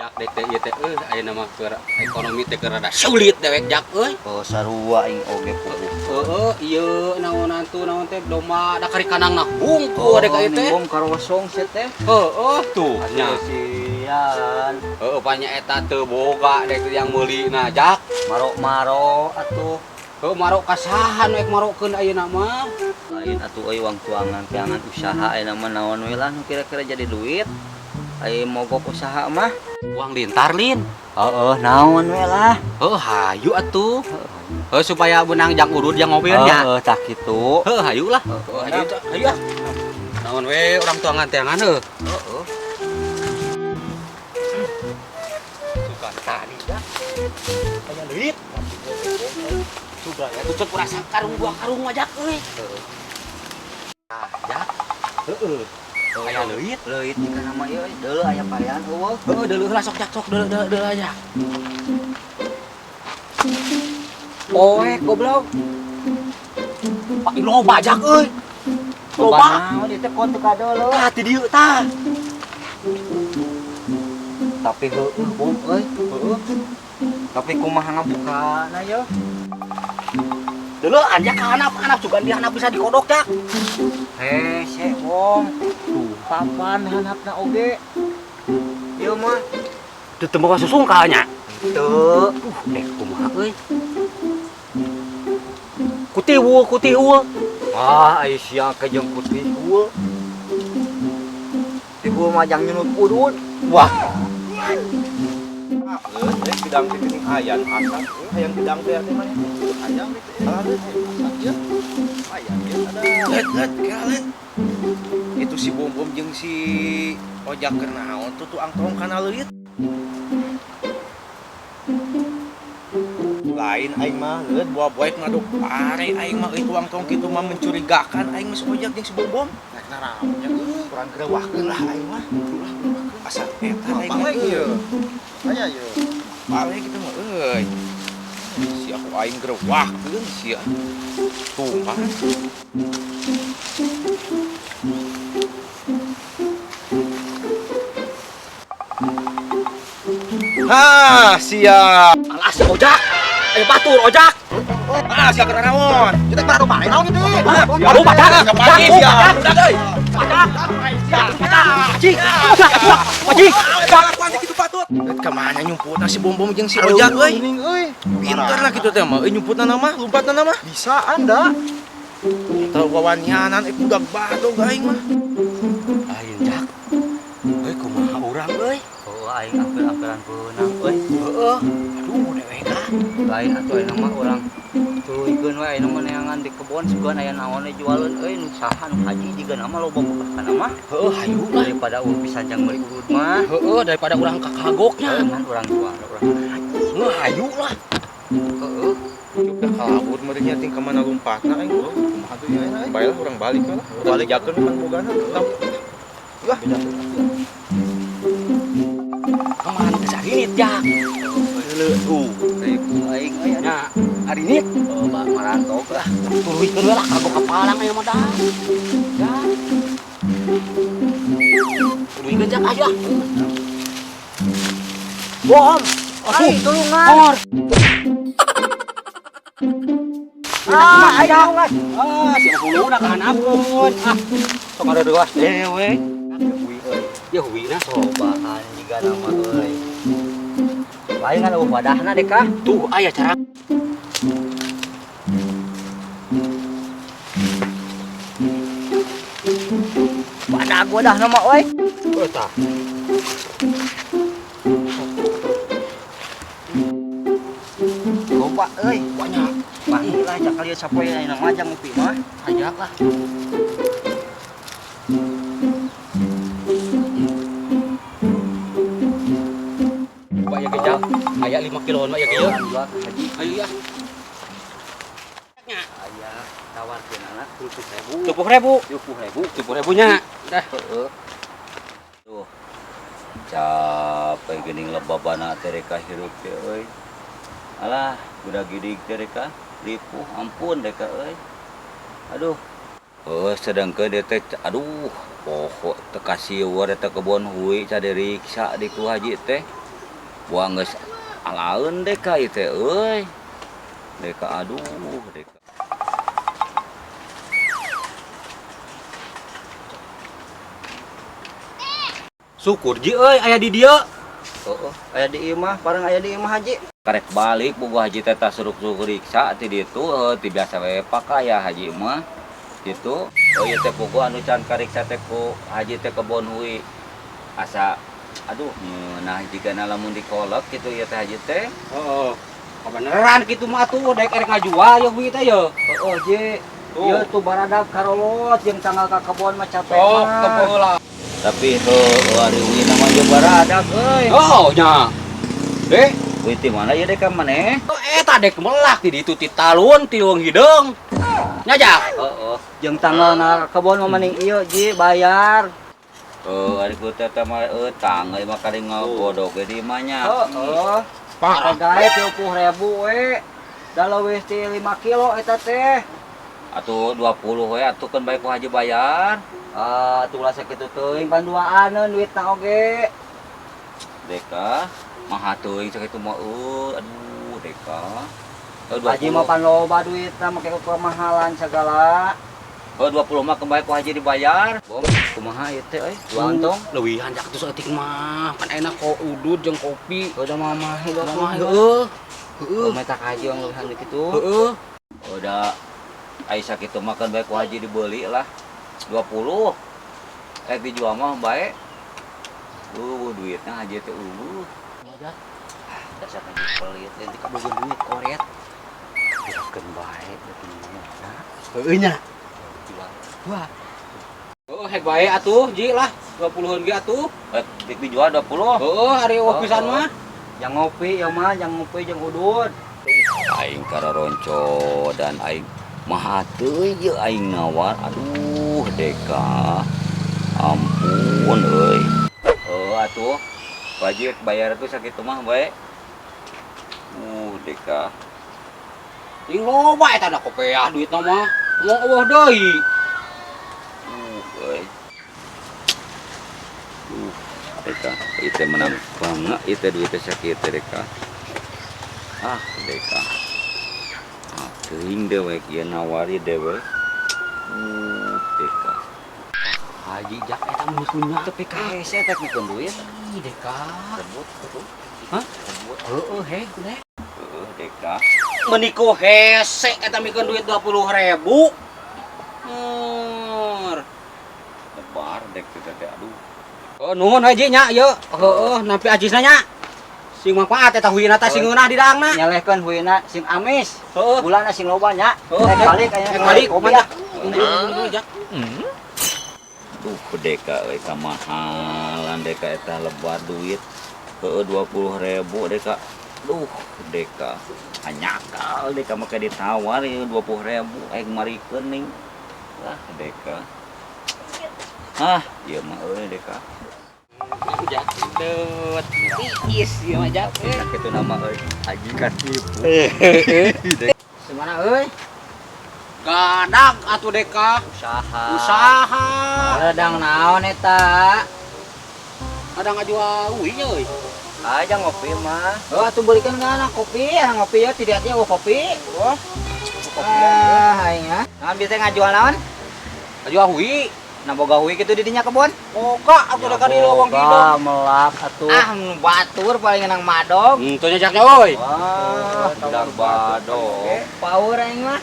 Jak dek teh ieu teh euy ayeuna mah keur ekonomi teh keur rada sulit dewek jak euy. Oh, sarua aing oge puguh. Heeh, ieu naonan tuh naon teh domba da kari kanangna hungkul dek ieu teh. Bom karosong sia teh. Heeh tuh nya. Kasihan. Heeh panya eta teu boga dek yang meuli na jak. Marok-marok atuh. Heuh marok ka saha nu ek marokeun ayeuna mah? Lain atuh euy wang tuangan teangan usaha ayeuna mah naon we lah nu kira-kira jadi duit. Ai mogok usaha mah. Uang lintar lin. Heeh, naon we lah. Heuh hayu atuh. Heuh supaya benang jang urut jang mobilnya. Heeh, tah kitu. Heuh hayu lah. Heuh hayu hayu ah. Naon we urang tuangan teangan heuh. Heeh. Suka tadi dah. Aya leuit. Suka ya tuh cek urang sakarung dua karung mah jak euy. Heeh. Ah, jak. Heeh. Aya leuit. Leuit jika nama ieu deuleu aya parean eueuh. Heeh, deuleu heula sok jak sok deuleu deuleu deuleu aja. Poek goblok. Pak loba jak euy. Loba. Naon ieu teh kon teu kadeuleu. Tah ti dieu tah. Tapi heueuh bom euy. Heeh. Tapi kumaha ngabukana yeuh? Deuleu anjak ka handap, handap sugan di handap bisa dikodok jak. Hese bom. Tuh papan handapna oge. Ieu mah teu teu boga susungkal nya. Teu. Dek kumaha euy. Kutiwul, kutiwul. Ah, ai sia ke jeung kutiwul. Tiwul mah jang nyunut udud. Wah. Eh, bidang teh geuning ayan asap. Hayang bidang teh teh mah. Hayang teh. Alah asap ieu. Hayang ieu ada. Let, let, kira let. Itu si Bom-bom jeung si Ojak keur naon tuh tuang tong kana leuit. Lain aing mah leuit buah-buah ngaduk pare aing mah euy tuang tong kitu mah mencurigakan aing mah si Ojak jeung si Bom-bom. Rek naraon nya euy. Kurang gerewahkeun lah aing mah. Asa eta aing mah ieu. Aya ieu. Pale kitu mah euy. Si aku aing gerewahkeun sia. Tuh mah. Hah, sia. Alah si Ojak. Ayo batur Ojak. Ah, sia keur naon? Kita baru pare naon itu? Baru pajak. Pagi sia. Udah euy. Pajak. Pajak. Pajak. Pajak. Kelakuan kitu patut. Ka mana nyumputna si Bom-bom jeung si Ojak euy? Pinter lah kitu teh mah. Euy nyumputna mah, lumpatna mah. Bisa anda. Eta wawanianan budak badog aing mah. Aing jak. Euy kumaha urang euy? Oh, aing ampir-ampiran beunang euy. Heeh. Aduh dewek ah. Lain atuh ayeuna mah urang tuluykeun we ayeuna mah neangan di kebon sugan aya naon we jualeun euy nu saha nu haji jiga mah loba bukana mah. Heeh, hayu lah. Daripada urang pisan jang meuli urut mah. Heeh, daripada urang kakagoknya. Heeh, urang jual urang haji. Heuh, hayu lah. Heeh. Udah kalabur meureunnya ting ka mana lompatna aing. Kumaha tuh ieu aing? Bae lah urang balik lah. Urang bejakeun kan bogana. Lah. Kemana teh sarinit jak? Deuleu tuh. Aing euy nya arinit. Oh, bak marantok lah. Tuluykeun we lah kagok kapalang aya mah dah. Ya. Tuluykeun jak aya. Bom. Aduh, tulungan. Or. Ah, aing tulungan. Ah, si huluna ka hanapun. Ah, sok ada deuas dewe. Hui euy. Ya huina cobaan jiga nama euy. Lain kan eueuh wadahna dek ah. Tuh aya cara. Wadah wadahna mah euy. Eta. Loba euy, banyak. Panggil lah jak kali sapoe ayeuna mah jang ngopi mah. Ajak lah. Pak ya kejap, aya 5 kiloan mah ya kieu. Ayo ya. Aya tawarkeun anak 70.000. 70.000. 70.000. 70.000 nya. Dah. Heeh. Tuh. Capek geuning lebabana teh rek hirup teh euy. Alah, budak gidig teh rek ripuh ampun rek euy. Aduh. Heuh, sedangkeun dia teh aduh, poho teu kasieur eta kebon hui cadiriksa di ku haji teh. Buang geus alaeun deka ieu teh euy. Deka aduh deka. Syukur ji euy aya di dieu. Heeh, aya di imah, parang aya di imah haji. Karek balik bogo haji teh tah suruk-suriksa ti ditu heuh ti biasa we pakaya haji mah. Gitu. Oh ieu teh bogo anu can kariksa teh ku haji teh kebon hui. Asa aduh nah jigana lamun dikolek kitu ieu teh haji teh. Heeh. Kabeneran kitu mah atuh daek erek ngajual ye hui teh ye. Heeh, ji. Ieu tuh baradag karolot jeung tanggal ka kebon mah capek Sok mah. teu heula. Tapi heuh ari hui nama jeung baradag euy. Oh nya. Dek, Hui ti mana ieu dek ka maneh? oh, eta dek melak ti ditu ti talun ti Leung Hideung. Nya jak. Heeh. Jeung tanggal na kebon mah mending ieu ji bayar. Heuh ari ku teh teh mah tang euy mah kari ngagodog ge di imah nya. Heeh. Hargae 30.000 we. Da leuwih ti 5 kilo eta teh. Atuh 20 we atuh keun bae ku haji bayar. Ah, atuh ulah sakitu teuing pan duaaneun duitna oge. Deka maha teuing sakitu mah euy aduh deka. Heuh Haji 20. mah pan loba duitna make kemahalan segala. Heuh 20 mah keun bae ku haji dibayar. Bom, kumaha ieu teh euy? Dua ontong. Leuwihan jak atuh saeutik mah. Pan enak kok udud jeung kopi. Udah mama Mah heueuh. Heueuh. Meta ka haji yang leuwihan kitu. Heueuh. Udah ai sakitu mah keun bae ku haji dibeli lah. 20. Rek dijual mah bae. Duitna haji teh eueuh. Dasar haji pelit Nanti kabogoh duit koret. Biarkeun bae beuki. Heueuh nya. Wah. Oh, hek bae atuh ji lah 20-an ge atuh. Rek dijual 20. Heueuh ari eueuh pisan mah. Yang ngopi ya mah, yang ngopi jeung udud. Aing kararonco dan aing maha teuing ieu aing nawar. Aduh deka. Ampun euy. Heuh atuh. Wajib bayar tuh sakitu mah bae. Deka. Ing loba eta da kopeah duitna mah. Ngomong eueuh deui. Euy. Deka, ieu teh menang banget ieu teh duit teh sakitu deka. Ah, deka. Ah, teuing dewek ieu nawari dewek. Deka. Haji jak eta mun kunya. Tapi ka hese teh mikeun duit. Ih, deka. Sebut betul. Hah? Sebut. Heueuh heh deh. Heueuh deka. Meuni ku hese eta mikeun duit 20.000. Mur. Lebar dek teh teh aduh. Oh, nuhun haji nya ieu. Heueuh, nampi ajisna nya. Sing manfaat eta huina teh sing ngeunah di daangna. Nyelehkeun huina sing amis. Heueuh. Gulana sing loba nya. Heueuh, Rek balik aya rek balik kopi mantap. ah. Jak. Duh deka euy kamahalan deka eta lebar duit. Heueuh 20.000 deka. Duh deka. Anyakal deka make ditawar ieu 20.000 aing marikeun ning. Lah deka. Ah, ieu mah euy deka. Jak deut. Tiis ieu mah jak. Sakitu nama euy. Haji katipu. Semana euy? Gadag atuh deka. Usaha. Usaha. Ladang naon eta? Ada ngajual uih euy. Aja ngopi mah. Oh, atuh belikan ka anak kopi, ah ngopi ya tidak nya kopi. Oh. Ah, aing ah. Naon bieu teh ngajual naon? Ngajual hui. Nah boga hui kitu di dinya kebon. Boga atuh deka di leuweung hideung. Melak atuh. Ah, nu batur paling nang madog. Henteu nya jaknya euy. Wah, budak badog. Power aing mah.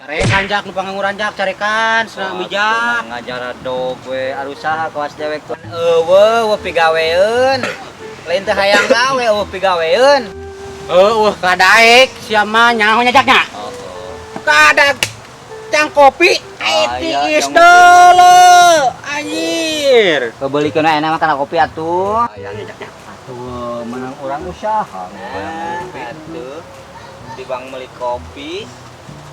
Carekan jak nu pangangguran jak carekan cenah mijak. Ngajar dog we arusaha kawas dewek tuh. Eueuh, eueuh pigaweun. Lain teh hayang gawe eueuh pigaweun. Heueuh kadaek sia mah nyaho nya jaknya. Heeh. Kadag cang kopi Aya, tiis cang deuleu anjir. Kebelikeun enak mah kana kopi atuh. Aya nya jaknya. Atuh menang urang usaha. Nah, atuh. Di bang meuli kopi.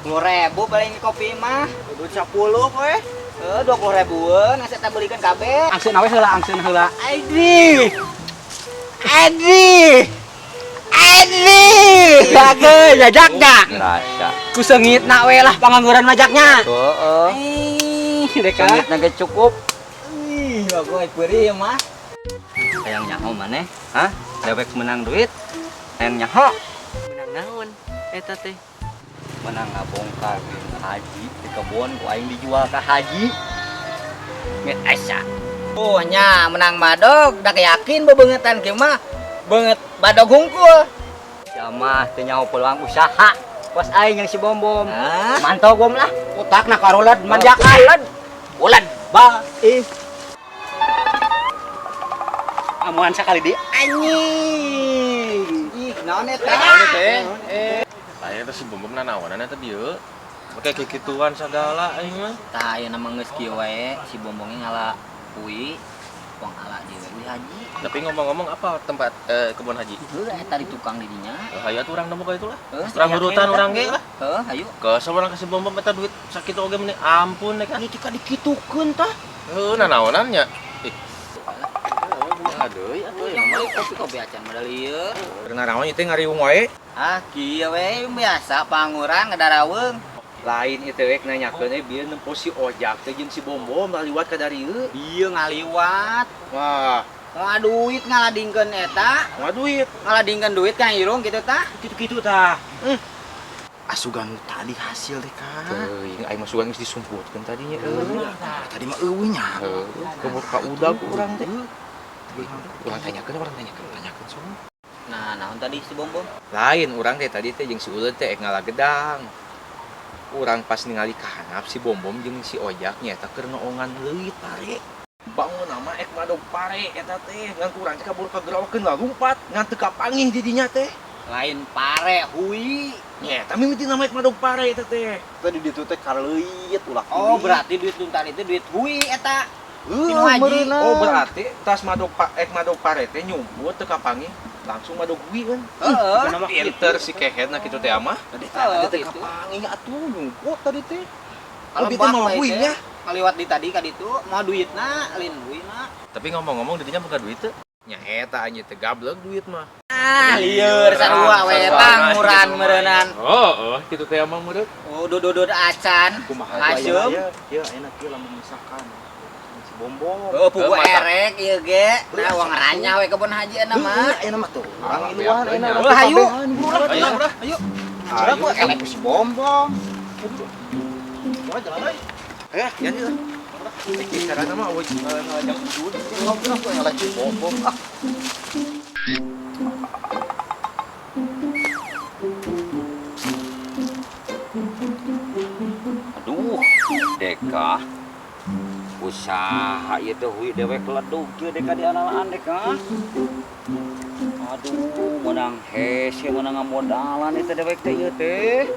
10.000 paling kopi mah. Duit 10 we. Heuh, 20.000-eun asa eta belikeun kabeh. Angseun awe heula, angseun heula. Aidi. Aidi. Aidi. Bageus jajaknya. Rasa. Ku seungitna we lah pangangguran majaknya. Heeh. Ih, deka. Seungitna ge cukup. Ih, bagus peurih ieu mah. Hayang nyaho maneh? Hah? Dewek menang duit, hayang nyaho. Menang naon eta teh? Menang ngabongkar haji di kebun ku aing dijual ke haji. Mit asa. Oh nya menang badog, dak yakin bebengetan kieu mah. Beungeut badog hungkul. Jamah teu nyaho peluang usaha. Kos aing yang si Bom Bom. Ah. Mantau bom lah. Otakna karolad manjakan. Ulan. Ba ih. Amuan sakali di Anjing. Ih, naon eta? Teh. Lain eta si Bom Bom nanaonan eta bieu. Make kikituan sagala aing mah. Tah ayeuna mah geus kieu wae si Bombongnya ngala kui wong ala dewe di haji. Tapi ngomong-ngomong apa tempat kebun haji? Heuh eta di tukang di dinya. Hayu atuh urang nemu ka itu lah. Heuh, Urang hurutan urang ge lah. Heuh, hayu. Kesel urang ka si Bom Bom eta duit sakitu oge meni ampun deh kan. Ini tika dikitukeun tah. Heuh nanaonan nya. Ih. Aduh, atuh Yang beli kopi kopi acan modal ieu. Naraon ieu teh ngariung wae. Ah, kieu we biasa pangurang ngedaraweung. Lain itu rek nanyakeun euy bieu nempo si Ojak teh jeung si Bom Bom ngaliwat ka darieu. Ieu ngaliwat. Wah, Moal duit ngaladingkeun eta, moal duit. ngaladingkeun duit ka irung kitu tah. Kitu-kitu tah. Asugan tadi hasil deh kan. Teuing aing mah sugan geus disumputkeun tadinya euy. Tadi mah eueuh nya. Heuh, kebur ka udag urang teh. Urang tanyakeun, tanyakeun semua. Nah, naon tadi si Bom Bom? Lain urang teh tadi teh jeung si Uleun teh ek ngala gedang. Urang pas ningali ka handap si Bom Bom jeung si Ojak nya eta keur noongan leuit pare. Bangun nama ek madog pare eta teh ngan kurang teh kabur kagerawakeun lah lumpat ngan teu kapanggih di dinya teh. Lain pare hui. Nya eta mimiti nama ek madog pare eta teh. Tadi ditu teh karleuit ulah. Oh, berarti duit luntar itu duit hui eta. Heuh, Tinu haji. meureunna. Oh berarti tas madog ek madog pare teh nyumput teu kapanggih langsung madog hui kan. Heeh. Pinter si kehetna kitu teh mah. Tadi Heeh, teh gitu. kapanggih atuh nyumput tadi teh. Kalau Oh, bieu teh mawa hui nya. Ngaliwat di tadi ka ditu mau duitna, lain huina. Tapi ngomong-ngomong didinya buka duit teu. Nya eta anjing teh gablek duit mah. Ah, lieur sarua we tanguran meureunnan. Oh, oh, kitu teh mah meureun. Oh, dudud acan. Kumaha Aseup. Ya, enak ieu lamun misalkan si Bom Bom. Oh, pugu Mata. erek ieu ge. Nah, wong ranyah we kebon haji euna mah. Heuh, enak mah tuh. Urang Ah, iluan beak enak. nya. Oh, hayu. Ayo udah. Ayo. Ayo elek si Bom Bom. Wah, jalan euy. Eh, yan lah. Eh, carana mah eueuh jam udud. Ngobrol kok elek si Bom Bom. Ah. Aduh, Deka. Usaha ieu teh hui dewek ledug kieu Deka di analaan Deka. Aduh, menang hese menang ngamodalan eta dewek teh ieu teh.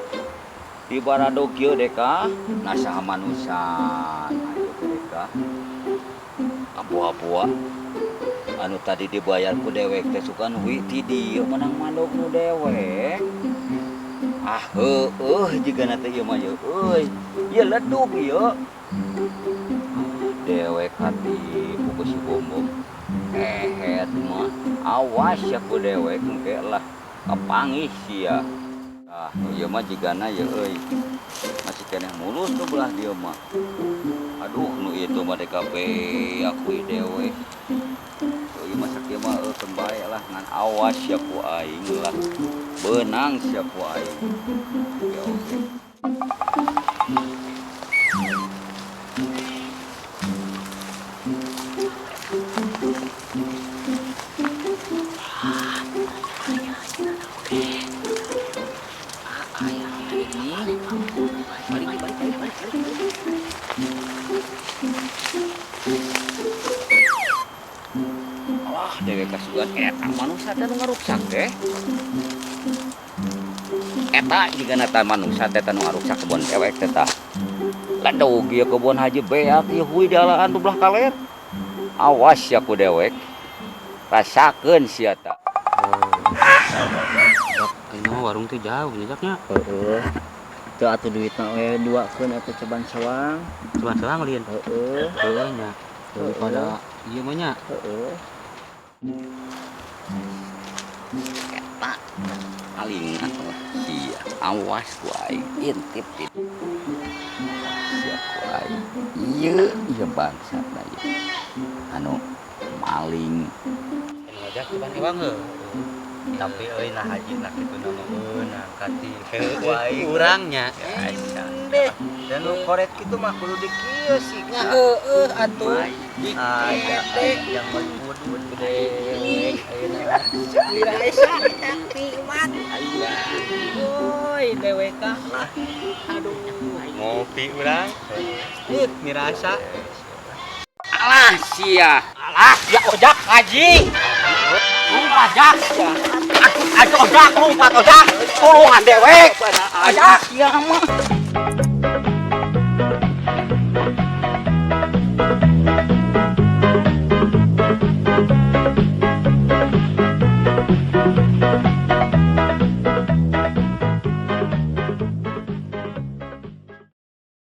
Di baradog kieu Deka, nasaha manusan ieu teh Deka. Abu-abua anu tadi dibayar ku dewek teh sukan hui ti dieu menang mandog nu dewek. Ah heueuh jigana teh ieu mah yeuh euy. Ieu ledug ieu. Dewek hati ku si Bom Bom. Ehet mah awas ya ku dewek engke lah kapanggih sia. Ah ieu mah jigana ye euy. Masih keneh mulus tuh belah dieu mah. Aduh nu ieu tuh mah DKP aku dewek. Ieu mah sakieu mah keun bae lah ngan awas ya ku aing lah. Beunang sia ku aing. Ya oke. Balik, balik, balik, balik, balik. Wah, dewek kasugan eta manusia teh nu ngaruksak teh. Eta jigana tah manusia teh nu ngaruksak kebon dewek teh tah. Ledug ieu kebon haji beak ieu hui dialaan tu belah kaler. Awas ya ku dewek. Rasakeun sia ta. Ayeuna mah warung teh jauh nyejaknya. Heeh. Teu atuh duitna we duakeun atuh ceban sewang. Cuman selang lin. Heeh. Heeh nya. Daripada ieu mah nya. Heeh. Eta palingan lah sia. Awas ku aing intip tip. Sia ku aing. Ieu ieu bangsatna ieu. Anu maling. Ojak cuman ewang heuh. Tapi euy nah haji nah kitu nama meunang kati ku aing. Urangnya. Asa. Dan nu koret kitu mah kudu di kieu sih. Nya heueuh atuh. Aya yang udud Dewek ayeuna. Dirasa nikmat. Woi, dewek lah. Aduh. Ngopi urang. Mirasa. Alah sia. Alah, ya Ojak haji. Lompat Jak. Aduh, aduh Ojak, lompat Ojak. Tulungan dewek. Ojak. Sia mah.